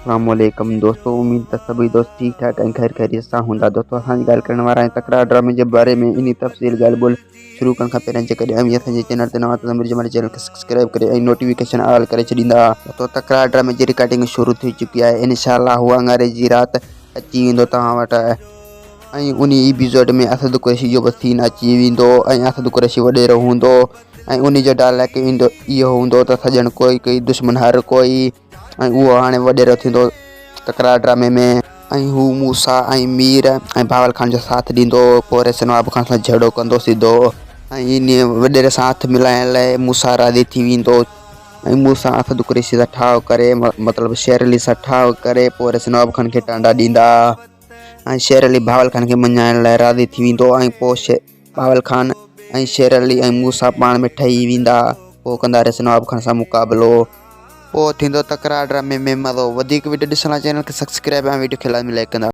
اسلام عليڪم دوستو اميد ته سڀئي دوست ٺيڪ ٺاڪ ۽ خير خيريت سان هوندا دوستو اسان اڄ ڳالهه ڪرڻ وارا آهيون تڪرار ڊرامي جي باري ۾ انهي تفصيل ڳالهه ٻولهه شروع ڪرڻ کان پهريان جيڪڏهن اوهين اسان جي چينل تي نوان ته ضرور جي چينل کي سبسڪرائب ڪري ۽ نوٽيفڪيشن آل ڪري ڇڏيندا. دوستو تڪرار ڊرامي جي رڪارڊنگ شروع ٿي چڪي آهي انشاء الله هو اڱاري جي رات اچي ويندو توهان وٽ ۽ انهي ايپيسوڊ ۾ اسد قريشي جو به سين اچي ويندو ۽ اسد قريشي وڏيرو هوندو ۽ انهي جو ڊائلاگ ايندو اهو هوندو ته سڄڻ ڪوئي ڪوئي دشمن هر ڪوئي ۽ اهو هاڻي وڏيرو ٿيندو تڪرار ڊرامي ۾. ۽ هو موسيٰ ۽ مير ۽ بهاول خان جو ساٿ ڏيندو پوء نواب خان سان جهيڙو ڪندو سڌو ۽ انهي وڏيري سان هٿ ملائڻ لاء موسيٰ راضي ٿي ويندو ۽ موسيٰ اسد قريشي سان ٺاهه ڪري مطلب شير علي سان ٺاهه ڪري پوء نواب خان کي ٽانڊا ڏيندا ۽ شير علي بهاول خان کي مڃائڻ لاء راضي ٿي ويندو ۽ پوء بهاول خان ۽ شير علي ۽ موسيٰ پاڻ ۾ ٺهي ويندا، پوء ڪندا ريس نواب خان سان مقابلو. پوء ٿيندو تڪرار ڊرامي ۾ مزو. وڌيڪ وڊيو ڏسڻ لاء چينل کي سبسڪرائب ۽ وڊيو کي لازمي لائيڪ ڪندا.